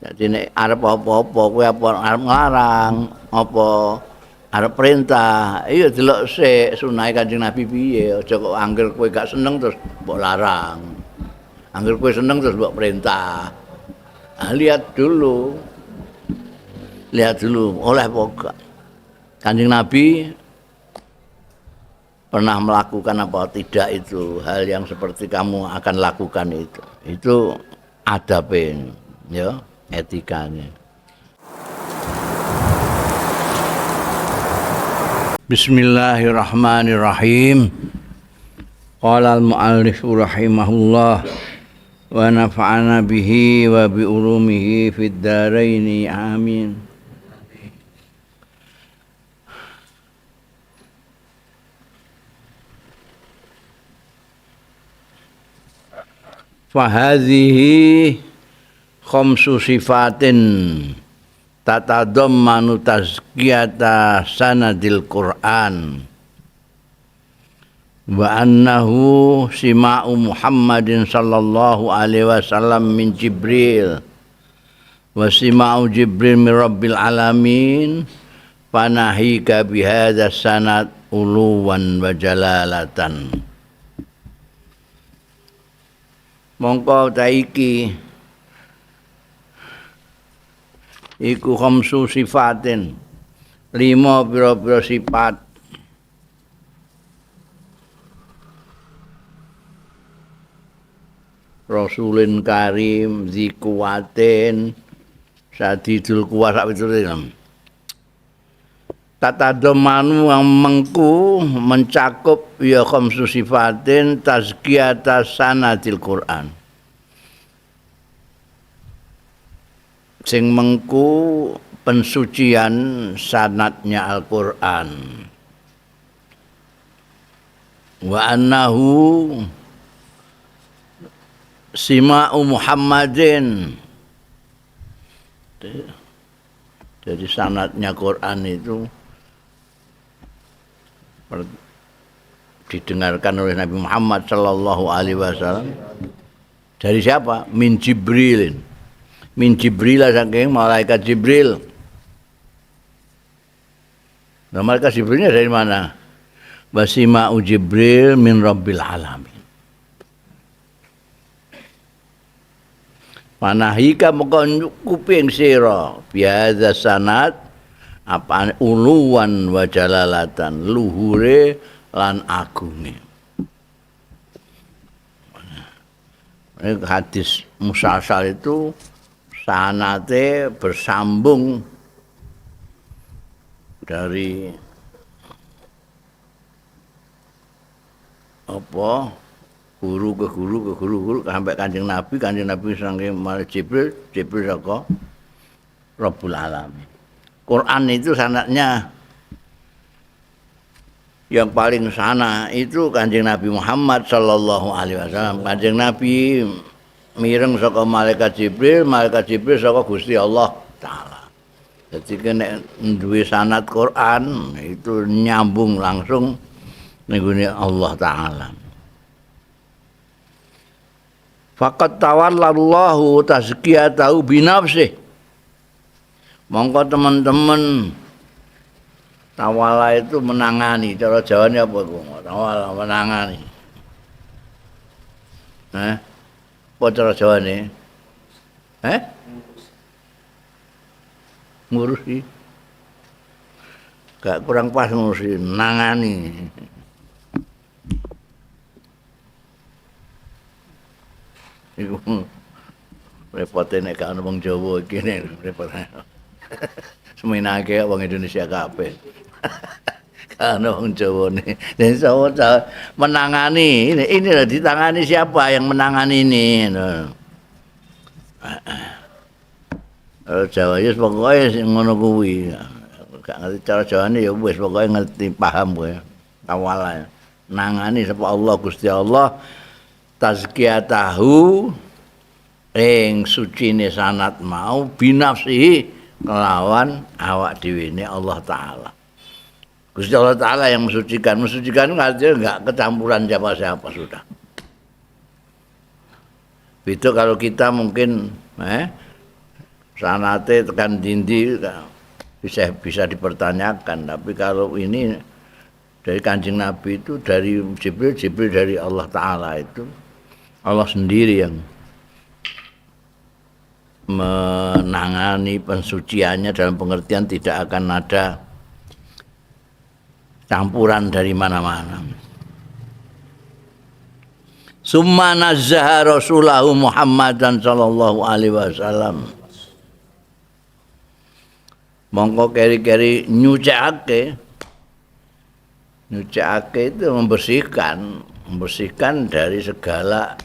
Jadi nek arep apa-apa kowe apa arep nglarang, apa arep perintah, iya delok sik sunahe Kanjeng Nabi piye, aja kok angger kowe gak seneng terus mbok larang. Angger kowe seneng terus mbok perintah. Nah, lihat dulu. Lihat dulu oleh apa gak. Kanjeng Nabi pernah melakukan apa tidak itu hal yang seperti kamu akan lakukan itu. Itu adabe ya, etikanya. Bismillahirrahmanirrahim. Qala al-mu'allif rahimahullah wa nafa'ana bihi wa bi ulumihi fid dharain amin. Fa hadhihi khamsu sifatin tatadammanu tazkiyata sanadil Qur'an wa annahu sima'u Muhammadin sallallahu alaihi wasallam min Jibril wa sima'u Jibril min Rabbil alamin fanahika bihadza sanad uluwan wa jalalatan. Mongko ta iki iku khamsu sifatin, lima pira-pira sifat Rasulin karim zikuwatin sadidul kuwa sak piturute. Tatadamanu yang mengku mencakup ya khamsu sifatin tazkiyata sanadil Quran. Sing mengku pensucian sanadnya Al-Quran. Wa annahu sima'u Muhammadin. Jadi sanadnya Quran itu didengarkan oleh Nabi Muhammad sallallahu alaihi wasallam dari siapa? Min Jibrilin. Min Jibril saking malaikat Jibril. Nah, malaikat Jibrilnya dari mana? Basima'u Jibril min Rabbil alamin. Manahika moko nyukuping sira biadza sanad apa uluwan wa jalalatan, luhure lan agunge. Hadis musalsal itu sanate bersambung dari apa guru ke guru ke guru guru sampai Kanjeng Nabi, Kanjeng Nabi saking malaikat Jibril, Jibril saka Rabbul Alamin. Quran itu sanadnya yang paling sana itu Kanjeng Nabi Muhammad sallallahu alaihi wasallam. Kanjeng Nabi mireng saka malaikat Jibril, malaikat Jibril saka Gusti Allah Taala. Jadi nek duwe sanad Quran itu nyambung langsung ning gone Allah Taala. Faqad tawallallahu tazkiyatahu binafsih. Mongko teman-teman tawala itu menangani, cara Jawane apa iku? Tawala menangani. Hah? Apa cara Jawane? Heh? Ngurusi. Gak kurang pas ngurusi, nangani. Iku repote nek gak ono wong Jawa iki nek repot. Semenake wong Indonesia kabeh. Karena wong Jawa nih, dan Jawa menangani ini ditangani siapa yang menangani ini? Jawa ya pokoke ngono kuwi. Gak ngerti cara Jawane ya wis pokoke ngerti paham kowe. Tawala nangani sapa Allah Gusti Allah tazkiyatahu ing sucine sanad mau binafsihi kelawan awak dhewene Allah Taala. Gusti Allah Ta'ala yang mensucikan. Mensucikan itu artinya enggak kecampuran siapa-siapa sudah. Itu kalau kita mungkin Sanate tekan dindi bisa dipertanyakan, tapi kalau ini dari Kanjeng Nabi itu dari Jibril, Jibril dari Allah Ta'ala, itu Allah sendiri yang menangani pensuciannya dalam pengertian tidak akan ada campuran dari mana-mana. Summa nazzaha rasulahu Muhammadan sallallahu alaihi wasallam. Mongko keri-keri nyucekake. Nyucekake itu membersihkan, membersihkan dari segala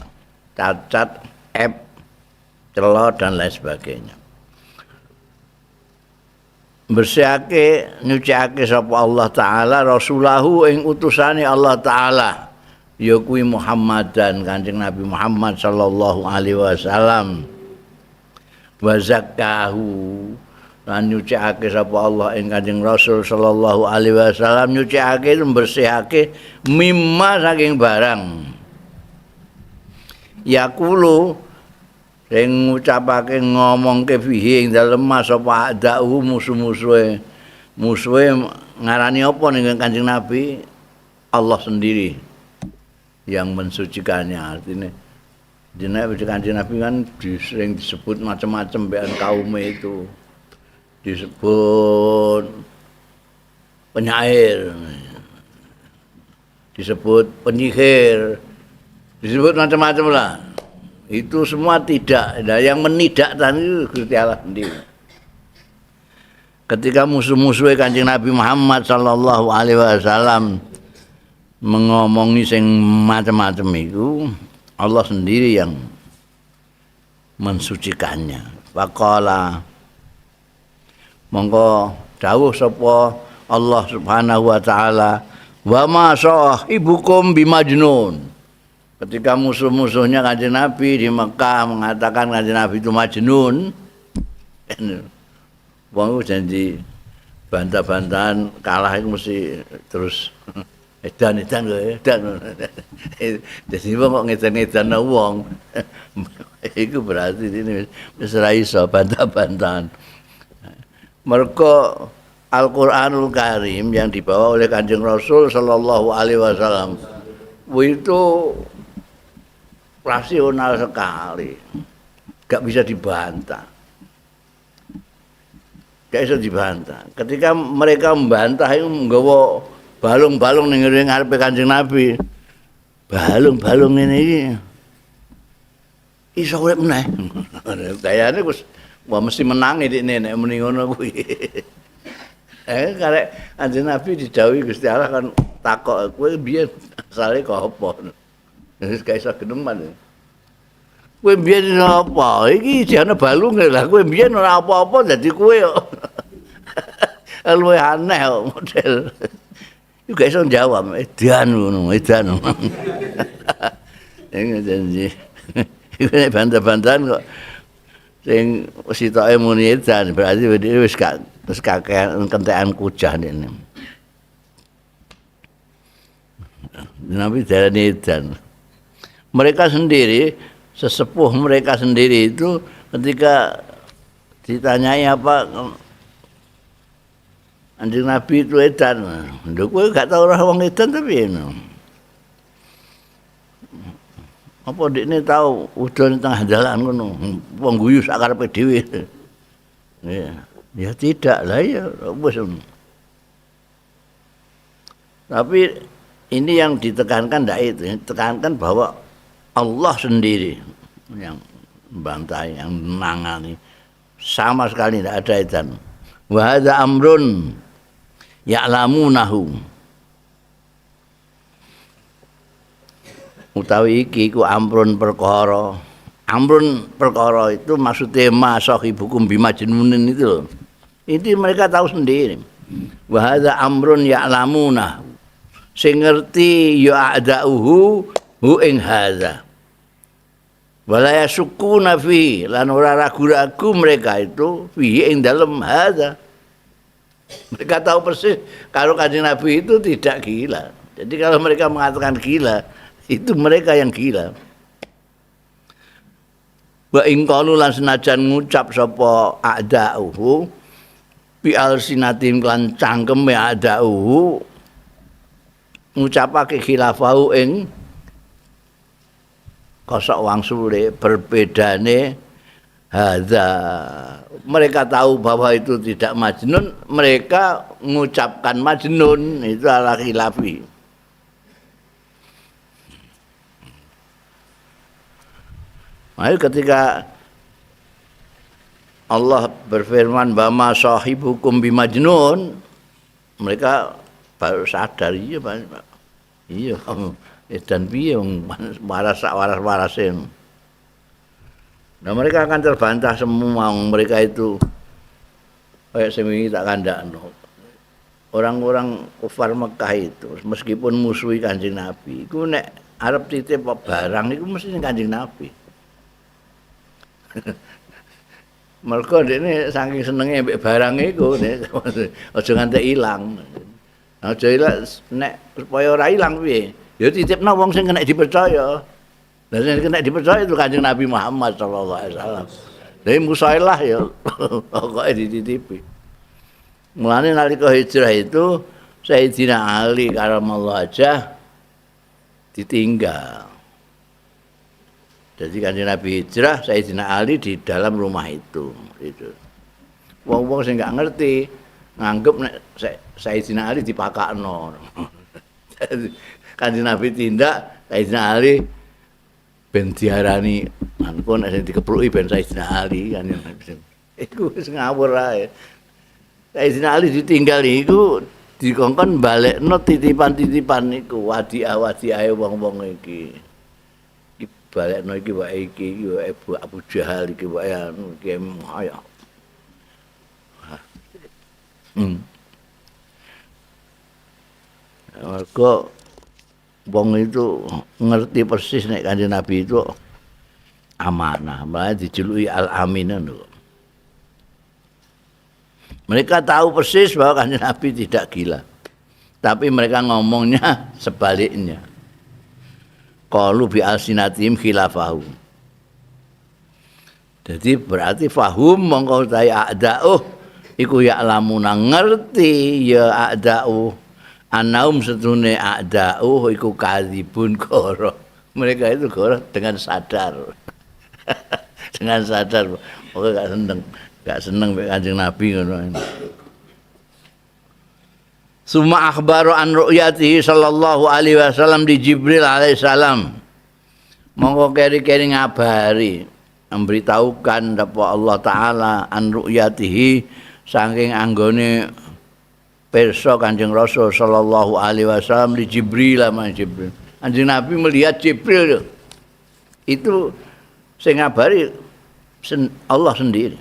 cacat, aib, cela dan lain sebagainya. Bersihake, nyucekake sapa Allah Ta'ala rasulahu ing utusane Allah Ta'ala, ya kuwi Muhammadan Kanjeng Nabi Muhammad sallallahu alaihi wasallam. Wa zakkahu lan nyucekake sapa Allah ing Kanjeng Rasul sallallahu alaihi wasallam, nyucekake bersihake mimma saking barang yaqulu sing ngucapake ngomongke fihi ing dalem sapa adau musuh-musuhe. Musuhe ngarani apa ning Kanjeng Nabi? Allah sendiri yang mensucikannya. Artinya jenenge Kanjeng Nabi kan sering disebut macam-macam mbekan kaume itu. Disebut penyair, disebut penyihir, disebut macam-macam lah. Itu semua tidak. Nah, yang menidakkan itu Gusti Allah sendiri. Ketika musuh-musuhe Kanjeng Nabi Muhammad sallallahu alaihi wasallam mengomongi sing macam-macam itu, Allah sendiri yang mensucikannya. Faqala mongko dawuh sapa Allah Subhanahu wa taala, wa ma sahibukum bimajnun. Ketika musuh-musuhnya Kanjeng Nabi di Mekah mengatakan Kanjeng Nabi itu majnun, wong janji bantah-bantahan kalah itu mesti terus edan-edan kowe, edan. Dadi wong kok ngedan-ngedan wong. Iku berarti ini wis ora iso bantah-bantahan. Mergo Al-Qur'anul Karim yang dibawa oleh Kanjeng Rasul sallallahu alaihi wasallam itu rasional sekali. Gak bisa dibantah. Gak bisa dibantah. Ketika mereka membantah itu nggawa balung-balung ning ngarepe Kanjeng Nabi. Balung-balung ngene iki iso urip meneh. Gayane wis wah mesti menang iki nek muni ngono kuwi. Karek Kanjeng Nabi didhawuhi Gusti Allah kan takok kowe biyen asale kok apa. Wis gak iso geneman. Kowe biyen apa? Iki jane balunge lah kowe biyen ora apa-apa dadi kowe kok. Luwih aneh kok model. Iku gak iso jawab, edan ngono, edan. Ini janji. Iku nek bantah-bantahan kok sing sitoke muni edan berarti wis gak wis kakean kentekan kujah ini. Nabi darani edan. Mereka sendiri, sesepuh mereka sendiri itu ketika ditanyai apa Kanjeng Nabi itu edan. Lho kowe gak tau ora wong edan tapi ngono. Apa ndekne tau udan tengah dalan ngono, wong guyu sak karepe dhewe. Ya, ya tidak lah ya wis. Tapi ini yang ditekankan ndak itu, ditekankan bahwa Allah sendiri yang membantah, yang menangani. Sama sekali tidak ada edan. Wa hadza amrun ya'lamunahu. Utawi iki iku amrun perkara. Amrun perkara itu maksudnya ma sahibukum bimajnunin itu loh. Itu mereka tahu sendiri. Wa hadza amrun ya'lamunahu. Sing ngerti ya a'da'uhu hu ing hadza. Wala yasukuna fi lan ora ragu-ragu mereka itu fi ing dalem hadza. Mereka tahu persis kalau Kanjeng Nabi itu tidak gila. Jadi kalau mereka mengatakan gila, itu mereka yang gila. Wa ing qalu lan senajan ngucap sapa a'da'uhu bi alsinatim lan cangkeme a'da'uhu ngucapake khilafahu ing kosok wangsule berbedane hadza. Mereka tahu bahwa itu tidak majnun, mereka mengucapkan majnun itu ala khilafi. Maka ketika Allah berfirman bahwa sahibukum bimajnun, mereka baru sadar, iya Pak. Iya, dan piye waras waras-warase. Nah, mereka akan terbantah semua, mereka itu kayak sing tak kandakno. Orang-orang kufar Mekah itu meskipun musuhi Kanjeng Nabi, iku nek arep titip barang iku mesti Kanjeng Nabi. Mergo dekne saking senenge mbek barang iku aja nganti ilang. Aja ilang nek supaya ora ilang piye? Ya titipno wong sing kena dipercaya. Lah sing kena dipercaya itu Kanjeng Nabi Muhammad sallallahu alaihi wasallam. Lha musailah ya pokoke dititipi. Mulane nalika hijrah itu Sayyidina Ali karamallahu wajah ditinggal. Jadi Kanjeng Nabi hijrah, Sayyidina Ali di dalam rumah itu. Itu. Wong-wong sing gak ngerti nganggep nek Sayyidina Ali dipakakno. Kanjeng Nabi tindak, Sayyidina Ali ben diarani anu nek sing dikepruki ben Sayyidina Ali Kanjeng Nabi. Iku wis ngawur ae. Sayyidina Ali ditinggal iku dikongkon balekno titipan-titipan iku wadiah-wadiahe wong-wong iki. Balekno iki wae iki iki wae Abu Jahal iki wae anu iki ayo. Mergo wong itu ngerti persis nek Kanjeng Nabi itu amanah, malah dijuluki Al-Amin lho. Mereka tahu persis bahwa Kanjeng Nabi tidak gila. Tapi mereka ngomongnya sebaliknya. Qalu bi alsinatim khilafahu. Jadi berarti fahum mongko utahe a'da'uh iku ya'lamuna ngerti ya a'da'uh anaum setune a'da'uh iku kadzibun goro. Mereka itu goro dengan sadar. Dengan sadar pokoke gak seneng mek Kanjeng Nabi ngono. Summa akhbaru an ru'yatihi sallallahu alaihi wasallam di Jibril alaihi salam. Mongko keri-keri ngabari, memberitahukan dapa Allah taala an ru'yatihi saking anggone pirsa Kanjeng Rasul sallallahu alaihi wasallam di Jibril sama Jibril. Kanjeng Nabi melihat Jibril itu sing ngabari Allah sendiri.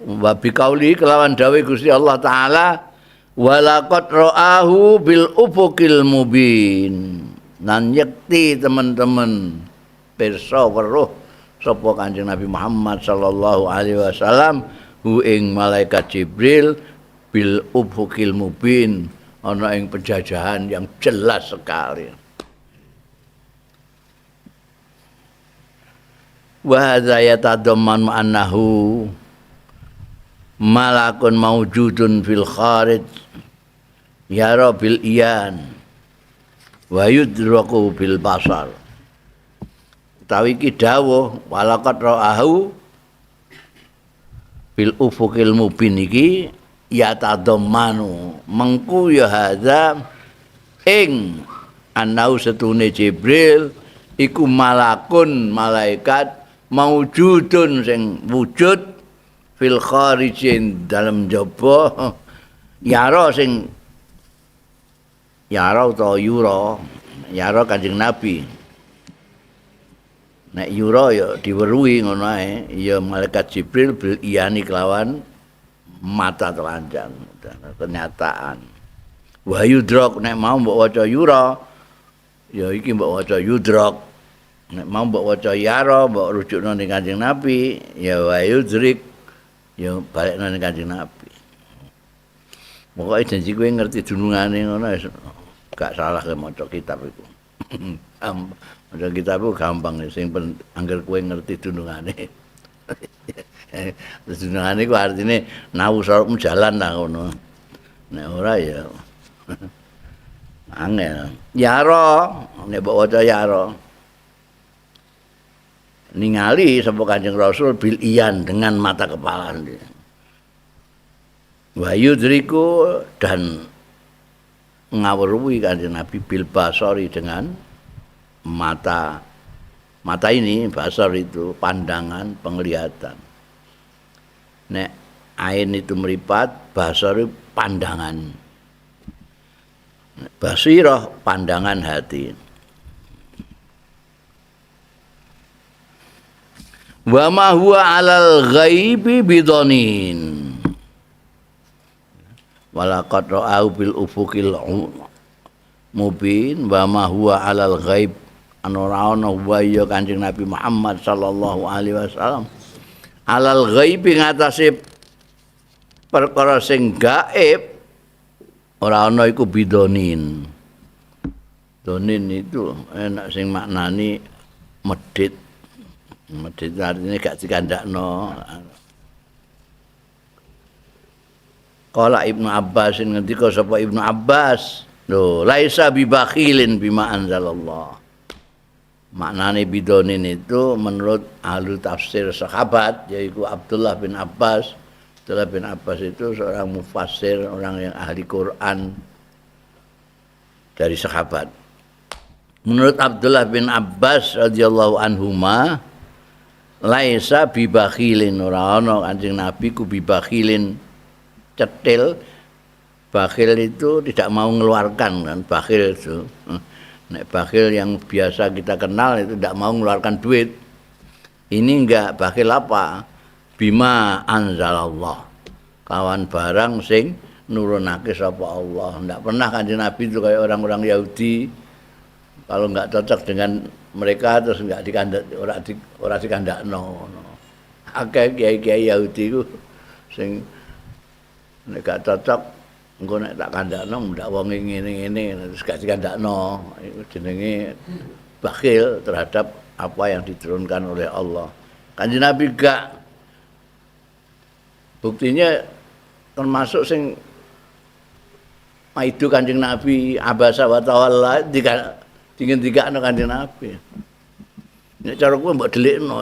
Wa biqauli kelawan dawuh Gusti Allah taala walaqad ra'ahu bil ufuqil mubin. Nan yekti teman-teman pirsa weruh sapa Kanjeng Nabi Muhammad sallallahu alaihi wasallam hu ing malaikat Jibril bil ufuqil mubin ana ing penjajahan yang jelas sekali. Wa hadza yatadamman annahu malakun maujudun fil kharij yara bil iyan wa yudraku bil basar. Utawi iki dawuh walaqad ra'ahu bil ufuqil mubin iki yatadammanu mengku ya hadza ing anau setune Jibril iku malakun malaikat maujudun sing wujud fil kharijin dalam jaba yara sing yara utawa yura yara Kanjeng Nabi nek yura ya diweruhi ngono ae ya malaikat Jibril bil iyani kelawan mata telanjang kenyataan wa yudrak nek mau mbok waca yura ya iki mbok waca yudrak nek mau mbok waca yara mbok rujukno ning Kanjeng Nabi ya wa yudrik ya balekno ning Kanjeng Nabi. Pokoke janji kowe ngerti dunungane ngono gak salah kowe maca kitab iku. Maca kitab ku gampang sing angger kowe ngerti dunungane. Dunungane ku artine nawu sorokmu jalan ta ngono. Nek ora ya angel. Yara, nek mbok waca yara. Ningali sapa Kanjeng Rasul bil iyan dengan mata kepala sendiri. Wa yudriku dan ngawruhi Kanjeng Nabi bil basari dengan mata. Mata ini basar itu pandangan, penglihatan. Nek ain itu meripat, basar itu pandangan. Basirah pandangan hati. Wa ma huwa 'alal ghaibi bidhanin. Walaqad ra'au bil ufuqil mubin wa ma huwa 'alal ghaib ana ora ana wa ya Kanjeng Nabi Muhammad sallallahu alaihi wasallam alal ghaibi ngatasé perkara sing gaib ora ana iku bidonin. Donin itu enak sing maknani medhit. Medhit artinya gak dikandakno. Qala Ibnu Abbas ngendika sapa Ibnu Abbas, lho laisa bibakhilin bima anzalallah. Maknane bidonin itu menurut ahli tafsir sahabat yaiku Abdullah bin Abbas. Abdullah bin Abbas itu seorang mufassir, orang yang ahli Quran dari sahabat. Menurut Abdullah bin Abbas radhiyallahu anhuma, laisa bibakhilin, ora ana Kanjeng Nabi ku bibakhilin cetil. Bakhil itu tidak mau mengeluarkan kan, bakhil itu. Nek bakhil yang biasa kita kenal itu tidak mau mengeluarkan duit. Ini enggak bakhil apa? Bima anzalallah. Kawan barang sing nurunake sapa Allah. Enggak pernah Kanjeng Nabi itu kayak orang-orang Yahudi. Kalau enggak cocok dengan mereka terus enggak dikandak, ora dikandakno ngono. Akeh kiai-kiai Yahudi ku sing nek gak cocok engko nek tak kandakno ndak wong ngene-ngene terus gak dikandakno. Iku jenenge bakhil terhadap apa yang diturunkan oleh Allah. Kanjeng Nabi gak. Buktinya termasuk sing maido Kanjeng Nabi abasa wa tawalla dingendikakno Kanjeng Nabi. Nek cara kuwi mbok delikno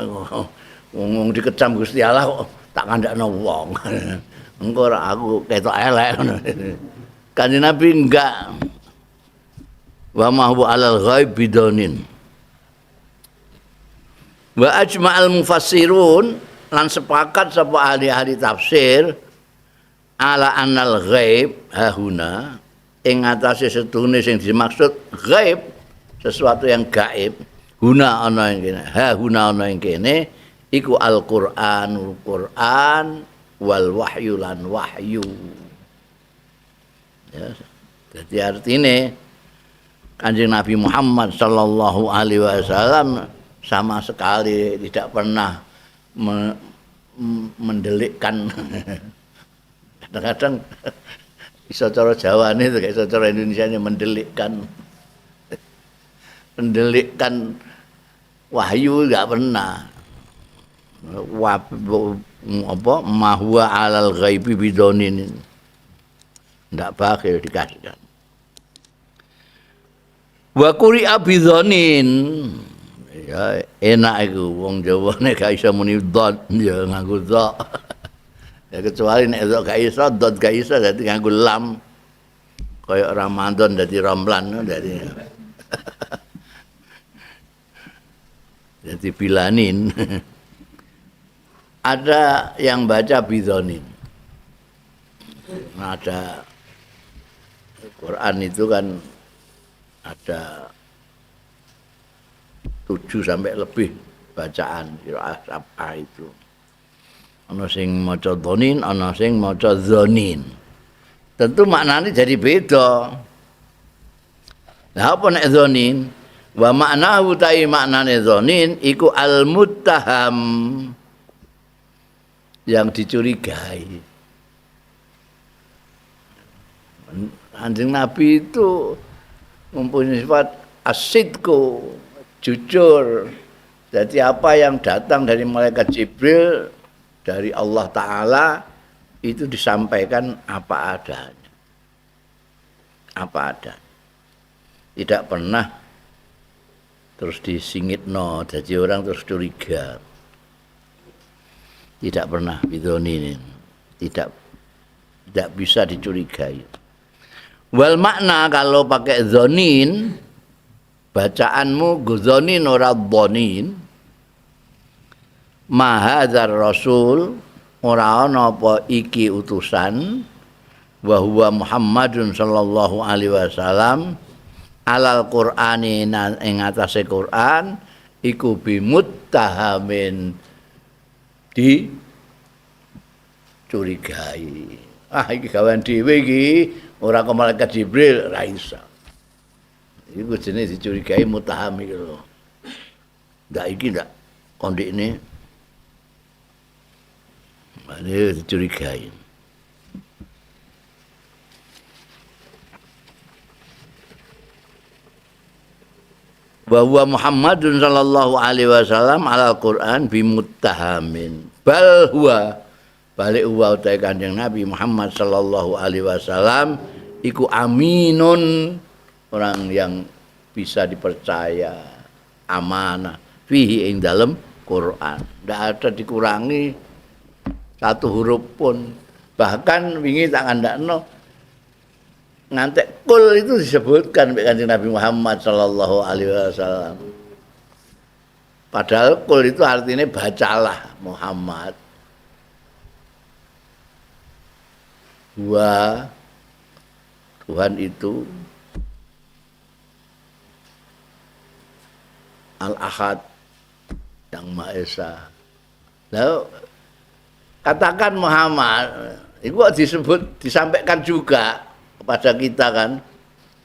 wong dikecam Gusti Allah kok tak kandakno wong. Engko ora aku ketok elek ngono. Kanjeng Nabi enggak. Wa ma huwa 'alal ghaib bidonin. Wa ajma'al mufassirun lan sepakat sapa ahli-ahli tafsir ala annal ghaib hahuna ing atase setune sing dimaksud ghaib sesuatu yang gaib huna ana ing kene ha huna ana ing kene iku Al-Qur'anul Qur'an wal wahyu lan wahyu. Ya, jadi artine Kanjeng Nabi Muhammad sallallahu alaihi wasallam sama sekali tidak pernah mendelikkan. Kadang-kadang iso cara Jawane itu kayak iso cara Indonesianya mendelikkan. Mendelikkan wahyu enggak pernah. Apa mahwa alal ghaibi bidonin. Ndak bakhil dikasihkan. Wa quri'a bidhonin. Ya enak iku wong Jawa nek gak iso muni dhon ya nganggo dha. Ya kecuali nek dha gak iso, dhon gak iso dadi nganggo lam. Kaya Ramadan dadi Ramlan dadi. Dadi bilanin. Ada yang baca bidhonin. Nah, ada Quran itu kan ada 7 sampai lebih bacaan qiraah sab'ah itu. Ana sing maca dhonin, ana sing maca dhonin. Tentu maknanya jadi beda. Lah apa nek dhonin? Wa maknahu ta'i maknane dhonin iku al-muttaham, yang dicurigai. Kanjeng Nabi itu mempunyai sifat as-sidqu, jujur. Jadi apa yang datang dari malaikat Jibril dari Allah Ta'ala itu disampaikan apa adanya. Apa adanya. Tidak pernah terus disingitno, jadi orang terus curiga. Tidak pernah bidoni ini. Tidak bisa dicurigai. Wal makna kalau pakai zonin, bacaanmu guzonin ora dhonin, mahadzar rasul ora ana apa iki utusan, wa huwa Muhammadun sallallahu alaihi wasallam alal Qur'ani ing atase Qur'an iku bimuttahamin dicurigai. Ah iki gawean dhewe iki ora kok malaikat Jibril ra iso. Iku jenenge dicurigai mutaham iki lho. Ndak iki ndak kondikne. Mane dicurigai. Wa huwa Muhammadun sallallahu alaihi wasallam ala Quran bimuttahamin. Bal huwa balik huwa utai Kanjeng Nabi Muhammad sallallahu alaihi wasallam iku aminun, orang yang bisa dipercaya, amanah fihi ing dalem Quran. Ndak ada dikurangi satu huruf pun. Bahkan wingi tak kandakno ngantek kul itu disebutkan oleh Kanjeng Nabi Muhammad sallallahu alaihi wasallam. Padahal kul itu artinya bacalah Muhammad. Wa Tuhan itu Al-Ahad yang Maha Esa. Lalu katakan Muhammad, itu disebut, disampaikan juga kepada kita kan.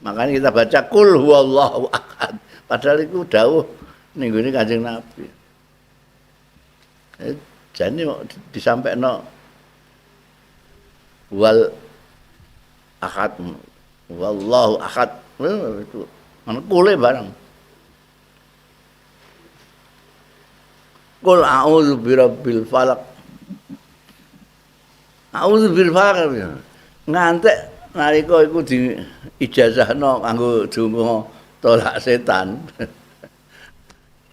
Makanya kita baca kul huwallahu ahad. Padahal itu dawuh ning gone Kanjeng Nabi. Jane disampaikan wal ahad, wallahu ahad. Itu ana kule barang. Qul a'udzu birabbil falaq. A'udzu bil falaq. Ngantek nalika iku diijazahno kanggo donga tolak setan.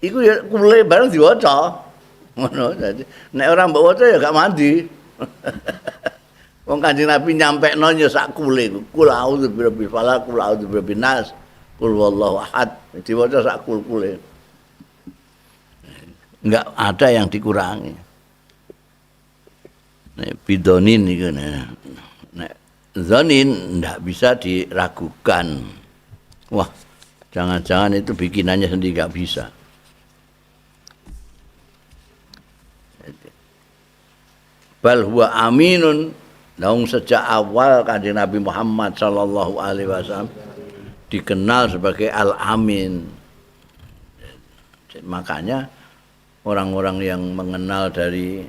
Iku ya kule bareng diwaca. Ngono dadi nek ora mbok waca ya gak mandi. Wong Kanjeng Nabi nyampekno ya sak kule iku. Qul a'udzu birabbil falaq, qul a'udzu birabbin nas, qul huwallahu ahad. Diwaca sak kul-kule. Enggak ada yang dikurangi. Nek bidonin iku nek zonin ndak bisa diragukan. Wah, jangan-jangan itu bikinannya sendiri, enggak bisa. Bal huwa aminun. Naung sejak awal Kanjeng Nabi Muhammad sallallahu alaihi wasallam dikenal sebagai al-amin. Makanya orang-orang yang mengenal dari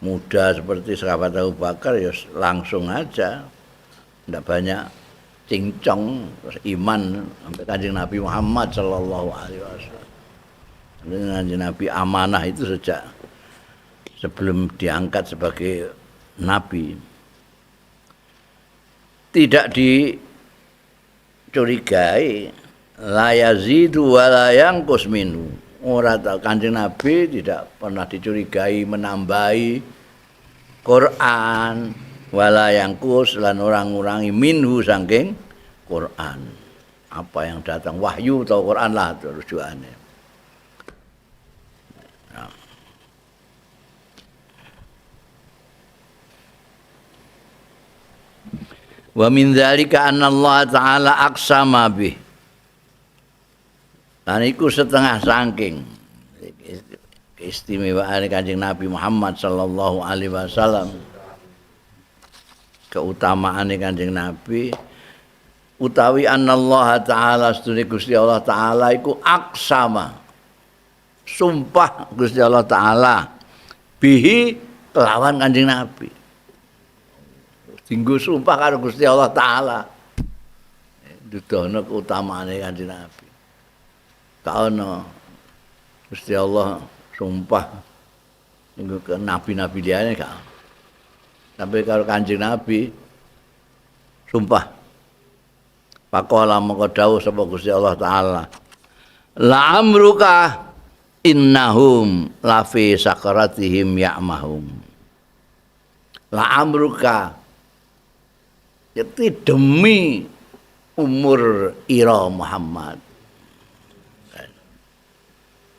muda seperti sahabat Abu Bakar ya langsung aja, ndak banyak cincong, terus iman sampai Kanjeng Nabi Muhammad sallallahu alaihi wasallam. Kanjeng Nabi amanah itu sejak sebelum diangkat sebagai nabi. Tidak dicurigai, la yazidu wa la yanqus minhu. Ora Kanjeng Nabi tidak pernah dicurigai menambahi Quran, wala yangkus lan ora ngurangi minhu saking Quran. Apa yang datang wahyu atau Quran lah rujukannya. Nah. Wa min dzalika anna Allah ta'ala aqsama bih. Lan iku setengah saking keistimewaan Kanjeng Nabi Muhammad sallallahu alaihi wasallam. Keutamaan Kanjeng Nabi utawi anallah ta'ala sedune Gusti Allah ta'ala iku aksama. Sumpah Gusti Allah ta'ala bihi kelawan Kanjeng Nabi. Dinggo sumpah karo Gusti Allah ta'ala. Dudono keutamaane Kanjeng Nabi. Gak ono. Gusti Allah sumpah niku ke nabi-nabi liyane gak. Tapi kalau Kanjeng Nabi sumpah. Faqala mongko dawuh sapa Gusti Allah Taala. La amruka innahum la fi sakaratihim ya'mahum. La amruka, itu demi umur ira Muhammad.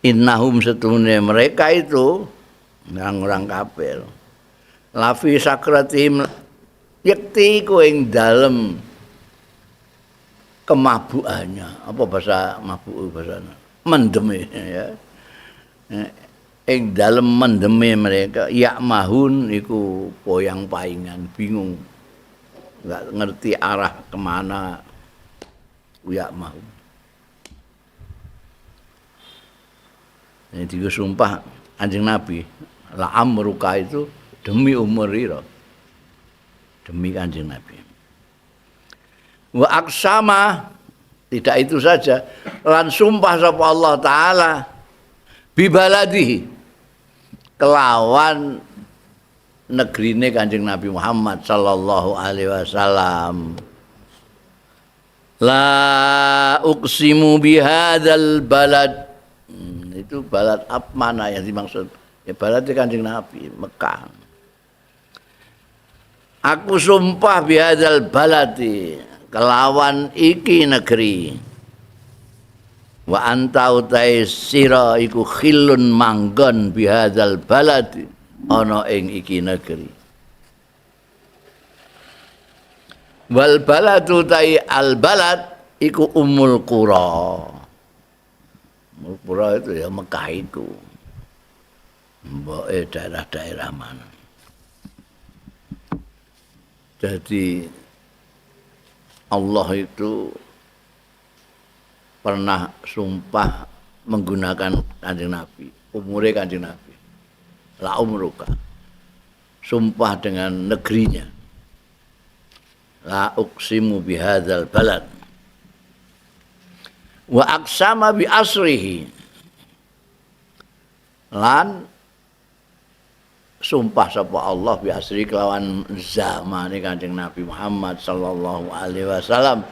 Innahum setune mereka itu orang-orang kafir. La fi sakratihim yakti ku ing dalem kemabukannya. Apa bahasa mabuk bahasane? Mendeme ya. Ing dalem mendeme mereka yakmahun iku poyang paingan, bingung. Enggak ngerti arah kemana yakmahun. Ini juga sumpah Kanjeng Nabi la amruka itu demi umur ira, demi Kanjeng Nabi. Wa aksama, tidak itu saja, lan sumpah sapa Allah Taala bibaladihi kelawan negrine Kanjeng Nabi Muhammad sallallahu alaihi wasallam. La uqsimu bihadzal balad. Itu balad apa mana yang dimaksud? Ya balad Kanjeng Nabi, Mekah. Aku sumpah bihadzal baladi kelawan iki negeri. Wa anta utai sira iku khilun manggon bihadzal baladi ana ing iki negeri. Wal baladu tai al balad iku ummul qura. Ummul qura itu ya Mekah iku. Mboke daerah-daerah mana. Jadi Allah itu pernah sumpah menggunakan Kanjeng Nabi, umure Kanjeng Nabi. La umruka. Sumpah dengan negerinya. La uqsimu bihadzal balad. Wa aqsama bi asrihi. Lan sumpah sapa Allah bi asri kelawan zamane Kanjeng Nabi Muhammad sallallahu alaihi wasallam.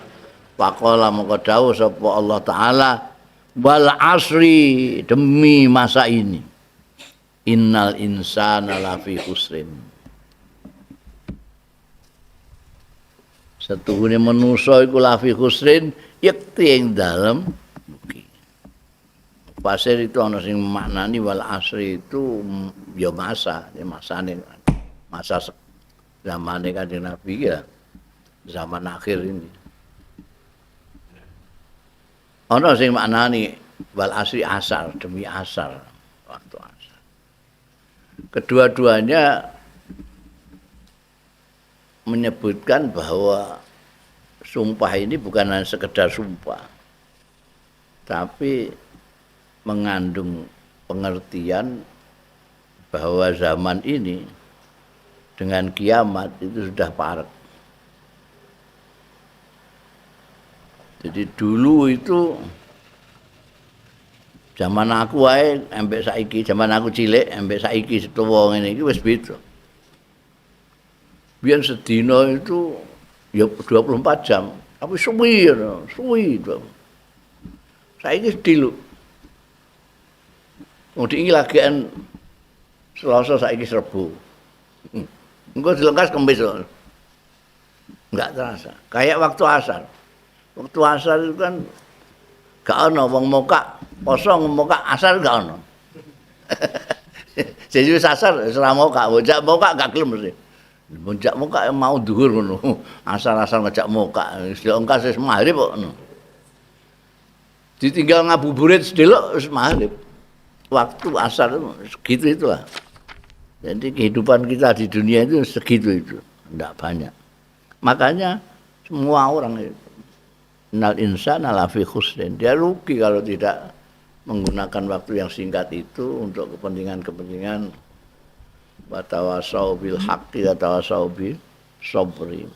Faqala mongko dawuh sapa Allah Taala wal asri, demi masa ini. Innal insana lafi khusrin. Setuhune manusa iku lafi khusrin yekti ing dalem rugi. Pasir itu ana sing maknani wal asri itu ya masa, ya masane masa zamane Kanjeng Nabi ya, zaman akhir ini. Ana sing maknani wal asri asar, demi asar, waktu asar. Kedua-duanya menyebutkan bahwa sumpah ini bukan hanya sekedar sumpah, tapi mengandung pengertian bahwa zaman ini dengan kiamat itu sudah parek. Jadi dulu itu zaman aku wae ambek saiki, zaman aku cilik ambek saiki tuwa ngene iki wis beda. Biyen sedina itu ya 24 jam, tapi suwi ya, suwi. Saiki sediluk. Wong iki lagian Selasa saiki Rebo. Engko dilengkas Kamis. Enggak terasa. Kayak waktu asar. Waktu asar itu kan gak ono wong mokak, poso mokak asar gak ono. Jadi wis asar wis ora mokak, bocah mokak gak gelem mesti. Bocah mokak mau dhuwur ngono. Asar-asar ngejak mokak, wis dilengkas wis maghrib kok ngono. Ditinggal ngabuburit sedelok wis maghrib. Waktu asar segitu itulah. Jadi kehidupan kita di dunia itu segitu itu, enggak banyak. Makanya semua orang itu innal insana lafi khusrin. Dia rugi kalau tidak menggunakan waktu yang singkat itu untuk kepentingan-kepentingan wa tawasau bil haqqi wa tawasau bis sabri.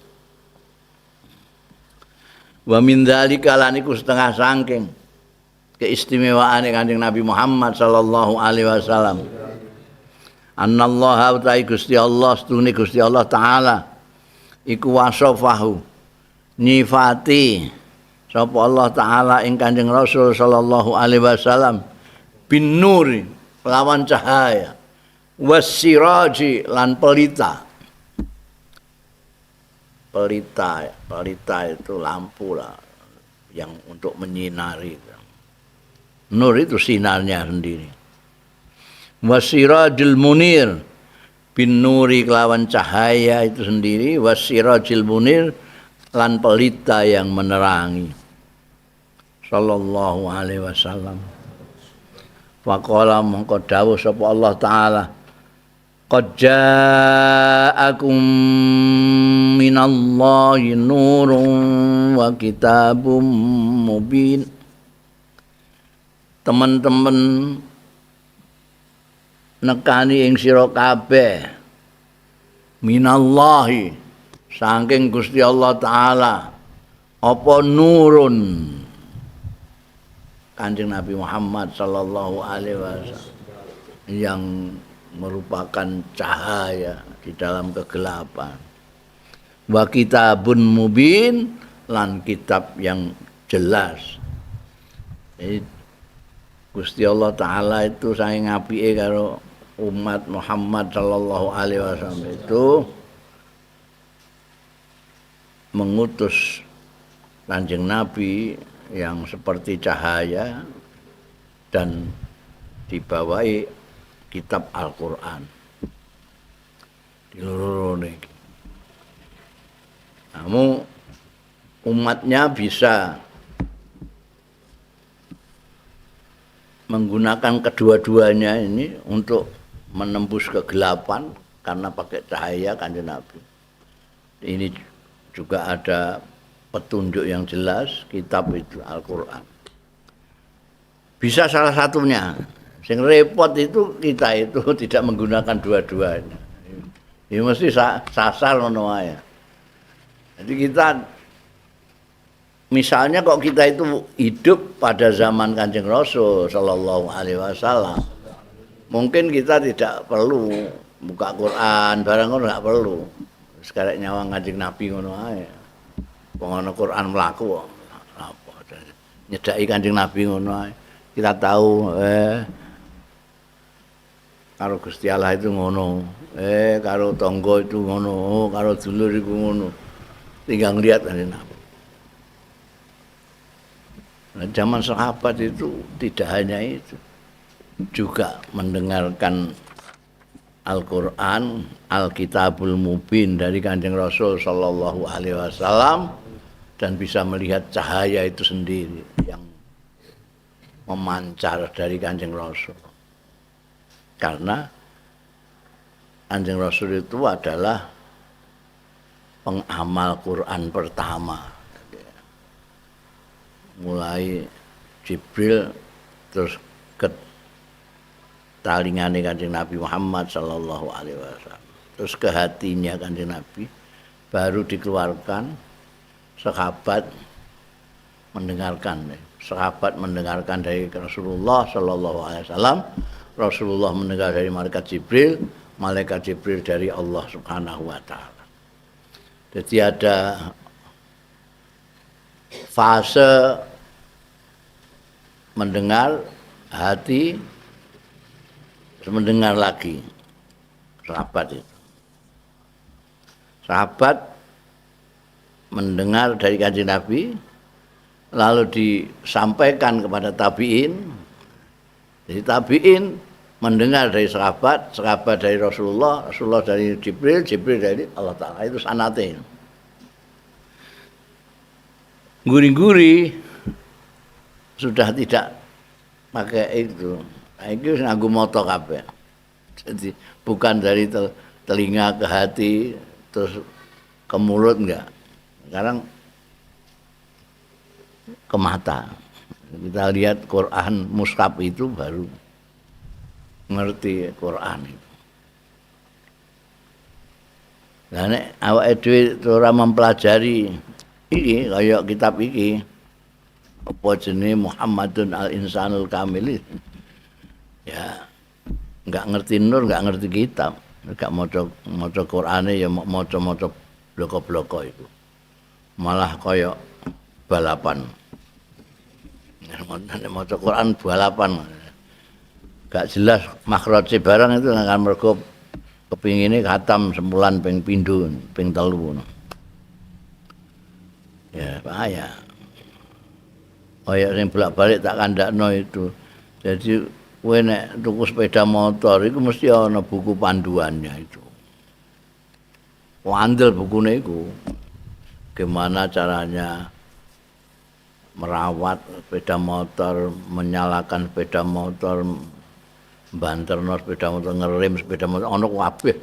Wa min dzalika lan iku setengah saking Keistimewaan Kanjeng Nabi Muhammad sallallahu alaihi wasallam. Anallaha ta Gusti Allah sedune Gusti Allah taala iku wasofahu nyifati sapa Allah taala ing Kanjeng Rasul sallallahu alaihi wasallam bin nuri lawan cahaya wasiraji lan pelita. Pelita, pelita itu lampu lah yang untuk menyinari. Nur itu sinarnya sendiri. Wasirajil munir bin nuri kelawan cahaya itu sendiri, wasirajil munir lan pelita yang menerangi. Sallallahu alaihi wasallam. Faqala mongko dawuh sapa Allah taala, qad ja'akum minallahi nurun wa kitabum mubin. Teman-teman nekani ing sira kabeh minallahi saking Gusti Allah taala apa nurun Kanjeng Nabi Muhammad sallallahu alaihi wasallam yang merupakan cahaya di dalam kegelapan, wa kitabun mubin lan kitab yang jelas. Jadi Gusti Allah taala itu saking apike karo umat Muhammad sallallahu alaihi wasallam itu mengutus Kanjeng Nabi yang seperti cahaya dan dibawai kitab Al-Qur'an. Dilurune. Namun umatnya bisa menggunakan kedua-duanya ini untuk menembus kegelapan karena pakai cahaya Kanjeng Nabi. Ini juga ada petunjuk yang jelas, kitab itu Al-Qur'an. Bisa salah satunya. Sing repot itu kita itu tidak menggunakan dua-duanya. Ini mesti sasar ngono wae. Jadi kita misalnya kok kita itu hidup pada zaman Kanjeng Rasul sallallahu alaihi wasallam, mungkin kita tidak perlu buka Quran barang ngono, enggak perlu. Sekarang nyawang Kanjeng Nabi ngono ae. Wong ana Quran mlaku apa nyedaki Kanjeng Nabi ngono ae. Kita tahu karo Gusti Allah itu ngono, karo tangga itu ngono, karo dulur iku ngono. Tinggal ngelihat Kanjeng Nabi. Nah, zaman sahabat itu tidak hanya itu, juga mendengarkan Al-Quran, Al-Kitabul Mubin dari Kanjeng Rasul Sallallahu Alaihi Wasallam, dan bisa melihat cahaya itu sendiri yang memancar dari Kanjeng Rasul. Karena Kanjeng Rasul itu adalah pengamal Quran pertama. Mulai Jibril terus ke talingane Kanjeng Nabi Muhammad sallallahu alaihi wasallam, terus ke hatinya Kanjeng Nabi, baru dikeluarkan sahabat mendengarkan. Sahabat mendengarkan dari Rasulullah sallallahu alaihi wasallam, Rasulullah mendengar dari malaikat Jibril, malaikat Jibril dari Allah Subhanahu wa taala. Jadi ada fase mendengar hati, mendengar lagi sahabat itu. Sahabat mendengar dari Kanjeng Nabi, lalu disampaikan kepada tabi'in. Jadi tabi'in mendengar dari sahabat, sahabat dari Rasulullah, Rasulullah dari Jibril, Jibril dari Allah Ta'ala. Itu sanate. Guri-guri sudah tidak pakai itu. Nah, itu nganggo mata kabeh. Jadi bukan dari telinga ke hati terus ke mulut, enggak. Sekarang ke mata. Kita lihat Quran mushaf itu baru ngerti Quran itu. Lah nek awake dhewe ora mempelajari iki kaya kitab iki, Apa jenenge Muhammadun al-Insanul Kamil. Ya, enggak ngerti nur, enggak ngerti kitab, enggak maca Qur'ane ya maca-maca bloko-bloko itu. Malah kaya balapan. Nek maca Quran balapan. Gak jelas makhraje barang itu kan mergo kepingine khatam semulan ping pindho, ping telu. Ya, bahaya. Kaya sing bolak-balik tak kandakno itu. Jadi kowe nek tuku sepeda motor iku mesti ana buku panduannya itu. Wandel bukune iku. Gimana caranya merawat sepeda motor, menyalakan sepeda motor, banterno sepeda motor, ngerem sepeda motor, ana kabeh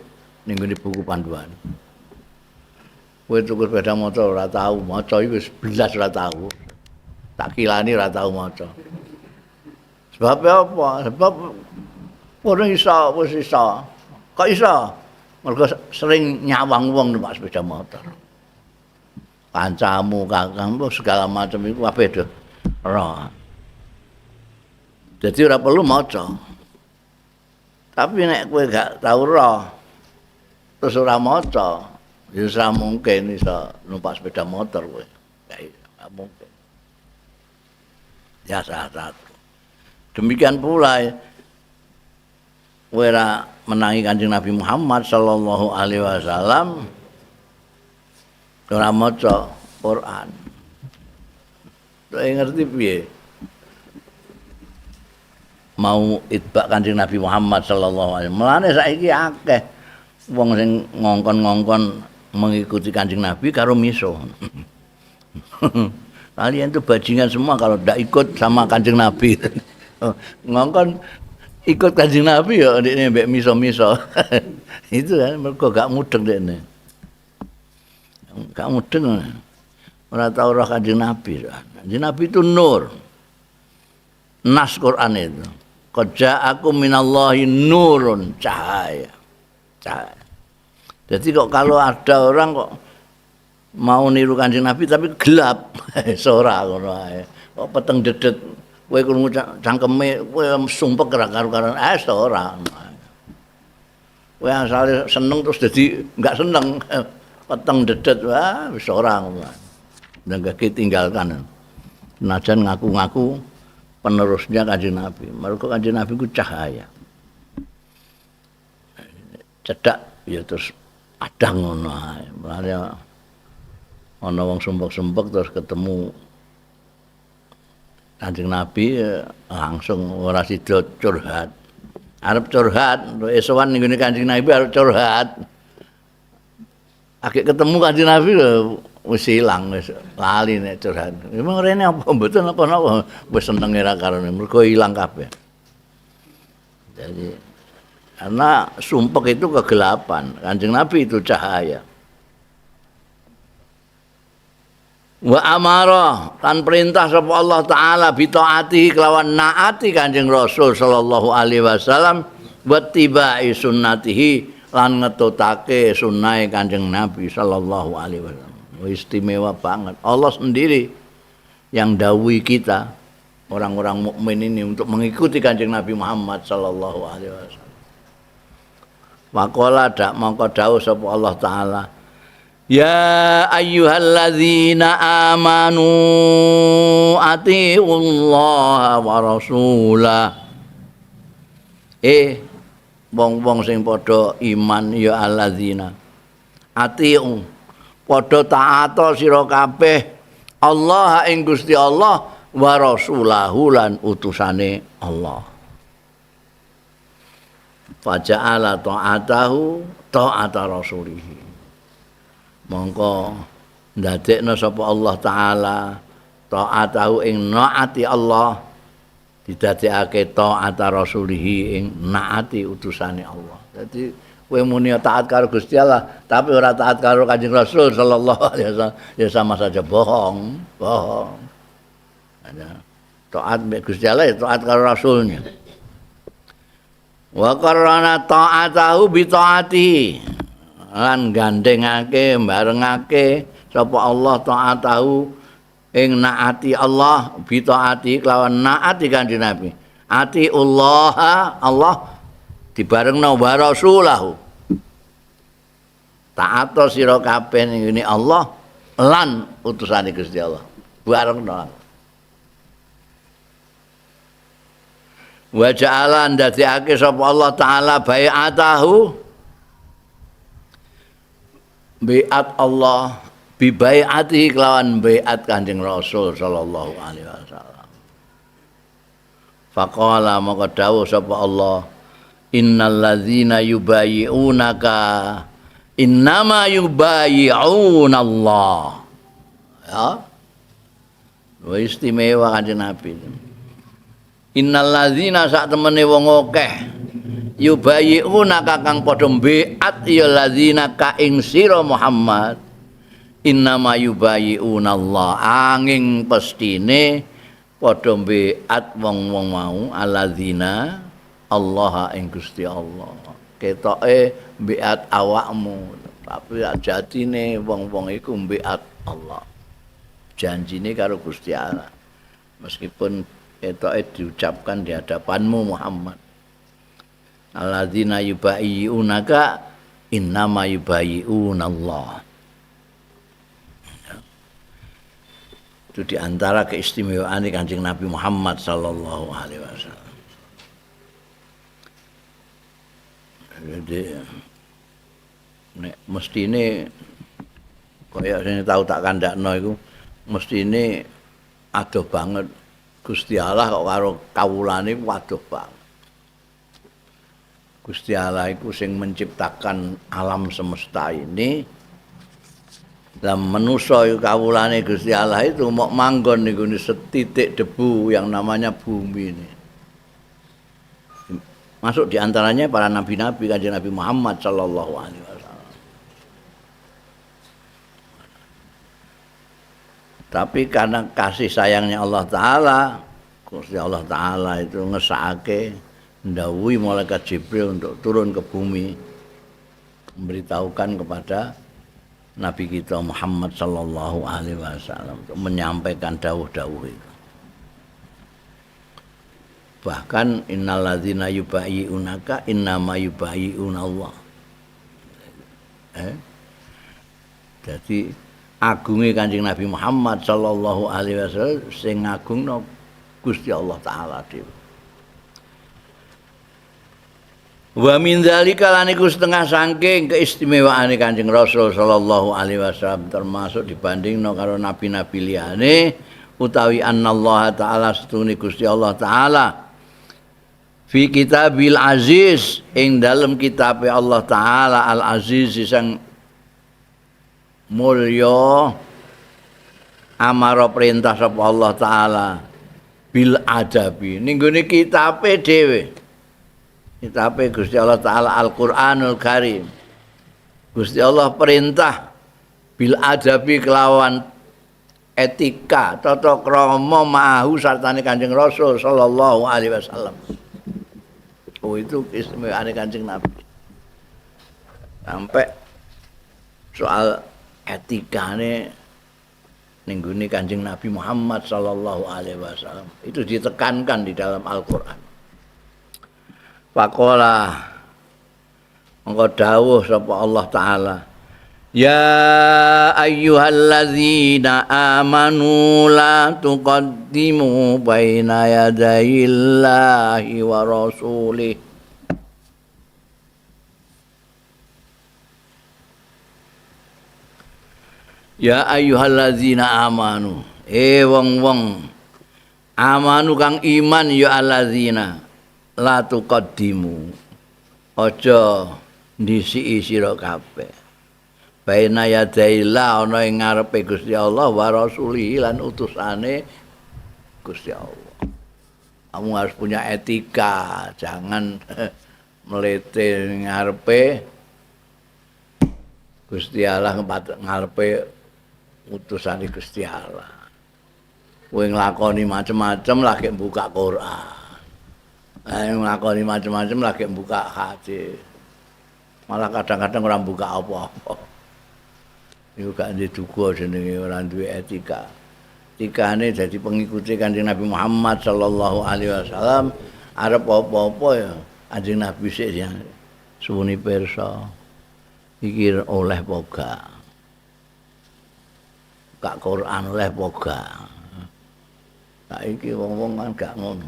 ning ngene buku panduan. Kowe tuku sepeda motor ora tau maca iku wis blas ora tau. Tak kilani ora tau maca. Sebab apa? Sebab ora iso, wis iso. Kok iso? Mergo sering nyawang wong numpak sepeda motor. Kancamu, kakangmu segala macam iku kabeh do ora. Dadi ora perlu maca. Tapi nek kowe gak tau roh terus ora maca, ya ora mungkin iso numpak sepeda motor kowe. Gak mungkin. Ya salah satu. Demikian pula kowe ora menangi Kanjeng Nabi Muhammad sallallahu alaihi wasallam ora maca Quran. Kowe ngerti piye? Mau itbak Kanjeng Nabi Muhammad sallallahu alaihi wasallam. Mulane saiki akeh wong sing ngongkon-ngongkon mengikuti Kanjeng Nabi karo miso. Kalian itu bajingan semua kalau ndak ikut sama Kanjeng Nabi. Ngongkon ikut Kanjeng Nabi ya ndekne mbek miso-miso. Itu kan mergo gak mudeng ndekne. Gak mudeng. Ora tau roh Kanjeng Nabi. Kanjeng Nabi itu nur. Nas Quran itu. Qad ja'akum minallahi nurun, cahaya. Cahaya. Jadi kok kalau ada orang kok mau niru Kanjeng Nabi tapi gelap, ora ngono ae. Kok peteng dedet, kowe krungu cangkeme kowe sumpek ora karu-karuan, ora. Kowe asale seneng terus dadi enggak seneng, peteng dedet, wah wis ora ngono. Nggak ditinggalkan. Senajan ngaku-ngaku penerusnya Kanjeng Nabi. Mergo Kanjeng Nabi ku cahaya. Cedak ya terus adang ngono ae. Mulane ana wong sumpek-sumpek terus ketemu Kanjeng Nabi langsung ora sida curhat. Arep curhat, esowan ning gone Kanjeng Nabi arep curhat. Akeh ketemu Kanjeng Nabi lho wis ilang wis lali nek curhat. Emang rene apa mboten apa-apa wis senenge ra karone mergo ilang kabeh. Jadi karena sumpek itu kegelapan, Kanjeng Nabi itu cahaya. Wa amara lan perintah sapa Allah taala bi taatihi kelawan naati Kanjeng Rasul sallallahu alaihi wasallam wa tibai sunnatihi lan ngetutake sunnahe Kanjeng Nabi sallallahu alaihi wasallam. Istimewa banget. Allah sendiri yang dawuhi kita orang-orang mukmin ini untuk mengikuti Kanjeng Nabi Muhammad sallallahu alaihi wasallam. Waqala dak mongko dawuh sapa Allah taala, ya ayyuhalladzina amanu atiullaha wa rasulah. Wong-wong sing padha iman ya alladzina atiu padha taata sira kabeh Allah ing Gusti Allah wa rasulahu lan utusane Allah. Faja'ala ta'atahu ta'ata rasulihi. Mongko ndadekno sapa Allah taala ta'atahu ing naati Allah didadekake ta'ata rasulihi ing naati utusane Allah. Dadi kowe muni taat karo Gusti Allah tapi ora taat karo Kanjeng Rasul sallallahu alaihi wasallam ya sama saja bohong, bohong. Taat mbek Gusti Allah ya taat karo Rasulnya. Wa qarana ta'atahu bi ta'atihi lan gandengake barengake sapa Allah ta'atahu ing naati Allah bi taati kelawan naati Kanjeng Nabi. Ati Allah Allah dibarengno wa rasulahu. Taat sira kabeh ning ngene Allah lan utusane Gusti Allah. Barengno. Wa ja'ala ndadekake sapa Allah taala bai'atahu bai'at Allah bi bai'ati kelawan bai'at Kanjeng Rasul sallallahu alaihi wasallam. Faqala maka dawuh sapa Allah innal ladzina yubayyi'unaka innama yubayyi'una Allah. Ya. Wa istimewa Kanjeng Nabi. Innal ladzina sak temene wong akeh yubayyi'unaka kang padha baiat ya ladzina ka ing sira Muhammad innama yubayyi'una Allah angin pestine padha baiat wong-wong mau alladzina Allah ing Gusti Allah. Ketoke baiat awakmu tapi jatine wong-wong iku baiat Allah. Janjine karo Gusti Allah. Meskipun ketoke diucapkan di hadapanmu Muhammad. Alladzina yubayyi'unaka innama yubayyi'una Allah. Itu di antara keistimewaan Kanjeng Nabi Muhammad sallallahu alaihi wasallam. Jadi nek mestine kaya sing tau tak kandhakno iku mestine adoh banget Gusti Allah kok karo kawulane waduh banget. Gusti Allah iku sing menciptakan alam semesta ini. Lah manusa iku kawulane Gusti Allah itu mok manggon niku setitik debu yang namanya bumi ini. Masuk di antaranya para nabi-nabi, Kanjeng Nabi Muhammad sallallahu alaihi wasallam. Tapi karena kasih sayangnya Allah Ta'ala, Gusti Allah Ta'ala itu ngesake ndhawuhi malaikat Jibril untuk turun ke bumi memberitahukan kepada Nabi kita Muhammad sallallahu alaihi wasallam untuk menyampaikan dawuh-dawuh itu. Bahkan innalladzina yubayyi'unaka innama yubayyi'una Allah. Jadi agunge Kanjeng Nabi Muhammad sallallahu alaihi wasallam sing ngagungno Gusti Allah Ta'ala dhewe. Wa min dzalika lan iku setengah saking keistimewaane Kanjeng Rasul sallallahu alaihi wasallam termasuk dibandingno karo nabi-nabi liyane utawi annallaha ta'ala setune Gusti Allah Ta'ala fi kitabil aziz ing dalem kitabe Allah Ta'ala al aziz sing mulya amara perintah sapa Allah Ta'ala bil adabi ning gone kitabe dhewe. Kitabe Gusti Allah Ta'ala Al-Qur'anul Karim. Gusti Allah perintah bil adabi kelawan etika tata krama ma'ahu sartane Kanjeng Rasul sallallahu alaihi wasallam. Oh itu istimewaane Kanjeng Nabi. Sampai soal etikane ning gone Kanjeng Nabi Muhammad sallallahu alaihi wasallam itu ditekankan di dalam Al-Qur'an. Faqala mongko dawuh sapa Allah Ta'ala ya ayyuhalladzina amanu la tuqaddimu baina yadayillahi wa rasulih. Ya ayyuhalladzina amanu, wong-wong amanu kang iman ya alladzina la tuqaddimu aja ndhisiki sira kabeh baina yadaillah ana ing ngarepe Gusti Allah wa rasulihi lan utusane Gusti Allah. Kamu harus punya etika, jangan melete ngarepe Gusti Allah ngarepe utusane Gusti Allah. Kowe nglakoni macem-macem lagi buka Quran. Nglakoni macem-macem lagi buka hadis. Malah kadang-kadang ora buka apa-apa. Iku gak duwe duga jenenge ora duwe etika. Etikane dadi pengikuti Kanjeng Nabi Muhammad sallallahu alaihi wasallam arep apa-apa ya Kanjeng Nabi sik suwuni pirsa. Iki oleh apa gak? Gak Quran oleh apa gak? Saiki wong-wong kan gak ngono.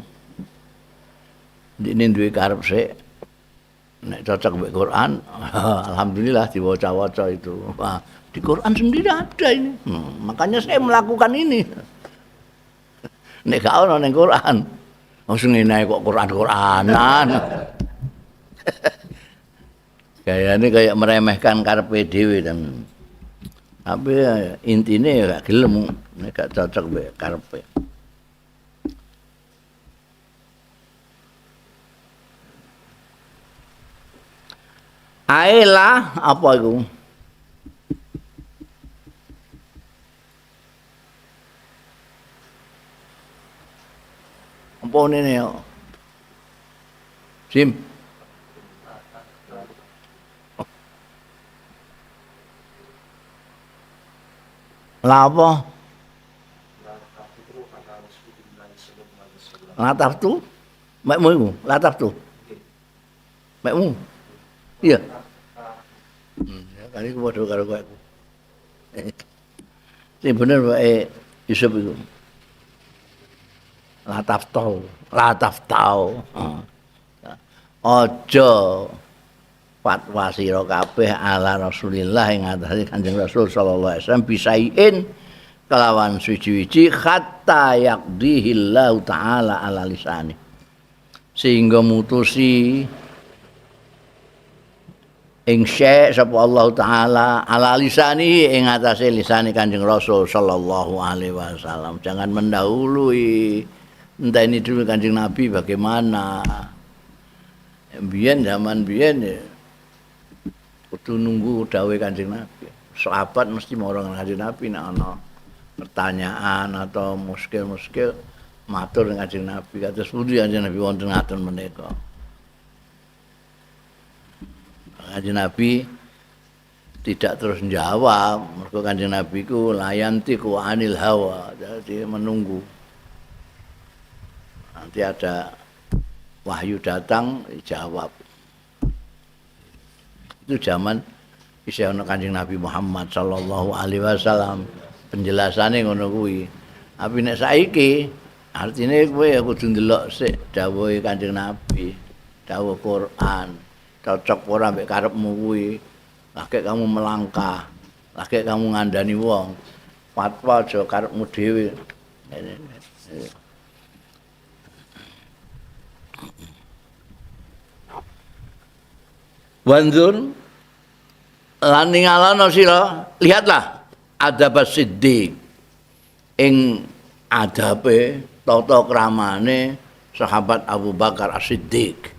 Ndikne duwe karep sik. Nek cocok mbek Quran, alhamdulillah diwaca-waca itu. Wah, di Quran sendiri ada ini. Makanya saya melakukan ini. Nek gak ono ning Quran, langsung ngene kok Quran-Quranan. Kayaknya kayak meremehkan karepe dhewe dan tapi intine ya gak gelem nek gak cocok mbek karepe. Aela apa iku? Apa ngene yo? Jim. Lah apa? Lataf tu? Mekmu iku, lataf tu. Mekmu. Iya. Ya kali ku padha karo kowe. Sing bener wae Yusuf iku. Lataf tau, lataf tau. Aja fatwa sira kabeh ala Rasulillah ing atase Kanjeng Rasul sallallahu alaihi wasallam bisain kelawan suci-suci hatta yaqdihillahu taala ala lisani. Sehingga mutusi ing syekh sapa Allah taala ala lisani ing atase lisane Kanjeng Rasul sallallahu alaihi wasallam. Jangan mendahului, entah ini dulu Kanjeng Nabi bagaimana. Biyen zaman biyen ya kudu nunggu dawuhe Kanjeng Nabi. Sahabat mesti marang Kanjeng Nabi nek ana pertanyaan atau muskil-muskil matur Kanjeng Nabi. Kados pundi Kanjeng Nabi wonten ngaten menika. Kanjeng Nabi tidak terus menjawab, mergo Kanjeng Nabi ku layantiku anil hawa, jadi menunggu. Nanti ada wahyu datang, dijawab. Itu zaman isih ana Kanjeng Nabi Muhammad sallallahu alaihi wasallam, penjelasane ngono kuwi. Tapi nek saiki artine kowe ya kudu ndelok sik dawuhe Kanjeng Nabi, dawuh Quran. Cocok ora mbek karepmu kuwi. Lagi kamu melangkah, lagi kamu ngandani wong. Fatwa aja karepmu dhewe. Wanzur lan ningalana sira, lihatlah adab siddiq ing adabe tata kramane sahabat Abu Bakar As-Siddiq.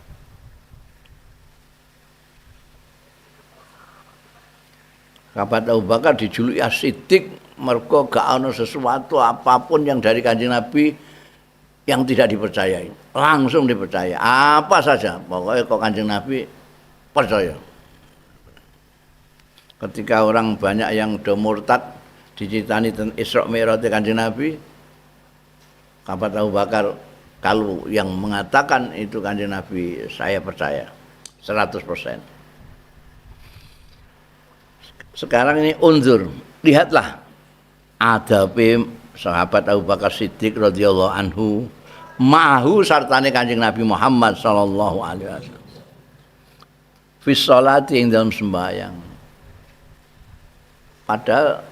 Sahabat Abu Bakar dijuluki As-Siddiq mergo gak ana sesuatu apapun yang dari Kanjeng Nabi yang tidak dipercayai, langsung dipercaya. Apa saja, pokoknya kok Kanjeng Nabi percaya. Ketika orang banyak yang udah murtad diceritani tentang Isra Mi'raj Kanjeng Nabi, sahabat Abu Bakar kalau yang mengatakan itu Kanjeng Nabi saya percaya 100%. Sekarang ini unzur, lihatlah adabe sahabat Abu Bakar Siddiq radhiyallahu anhu ma'ahu sartane Kanjeng Nabi Muhammad sallallahu alaihi wasallam. Fi sholati ing dalam sembahyang. Padahal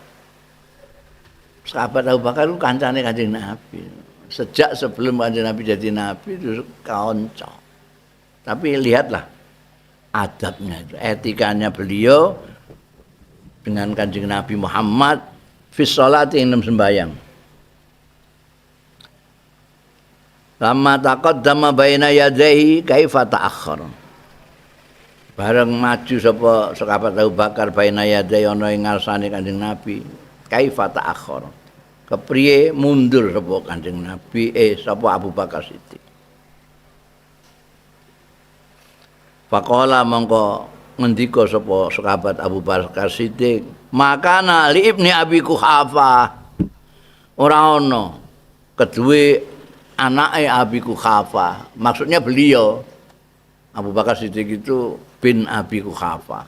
sahabat Abu Bakar itu kancane Kanjeng Nabi. Sejak sebelum Kanjeng Nabi jadi nabi itu kanca. Tapi lihatlah adabnya itu, etikanya beliau dengan Kanjeng Nabi Muhammad fi sholati ing dalam sembahyang. Lama taqaddama baina yadayhi kaifa ta'akhkhar. Bareng maju sapa sahabat Abu Bakar baina yadayhi ana ing ngarsane Kanjeng Nabi, kaifa ta'akhkhar. Kepriye mundur sapa Kanjeng Nabi sapa Abu Bakar Siddiq. Faqala mongko ngendika sapa sahabat Abu Bakar Siddiq, makana li ibni Abi Quhafa. Ora ana keduwe anake Abi Quhafa. Maksudnya beliau Abu Bakar Siddiq itu bin Abi Quhafa.